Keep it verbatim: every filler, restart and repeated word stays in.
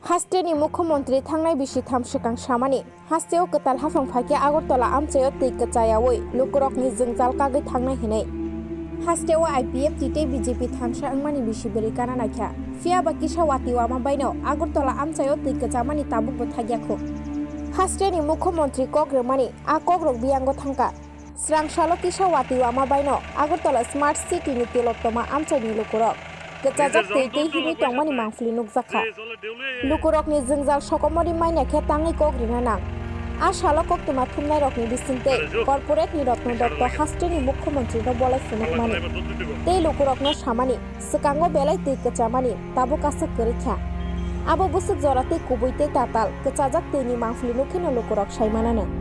Hasteni Mukhyamantri thangnai bisi tham swkang samani, hasteo kwtal haphang phaikhe Agartala amchaio twi kwchayawi lukurokni jwngjal kagwi thangnai hinwi. Hasteo I P F T tei B J P thansa wngmani bisi bwrwi kana naikha. Phiyaba kisa watwi wama baino Agartala amchaio twi kwchamani tabukbo thagyakho. Hasteni Mukhyamantri kok rwmani a kokrok biyango thangkha. Srang salo kisa watwi wama baino Agartala Smart City ni tilottoma amchaini lukurok kwchajak twi twi himwi tongmani mangpili nukjakha. Lukurokni jwngjal sokomori manya khe tangwi kok rina nang. A salo koktwma thumnairokni bising tei corporate ni Rotno Dotto hasteni Mukhyamantri no bolai phunukmani tei lukurokno samani swkango belai twi kwchamani tabuk aswk kwrwi kha. Abo bwswk jora tei kubui tei tatal kwchajak twini mangpili nukhe no lukurok sai mananw.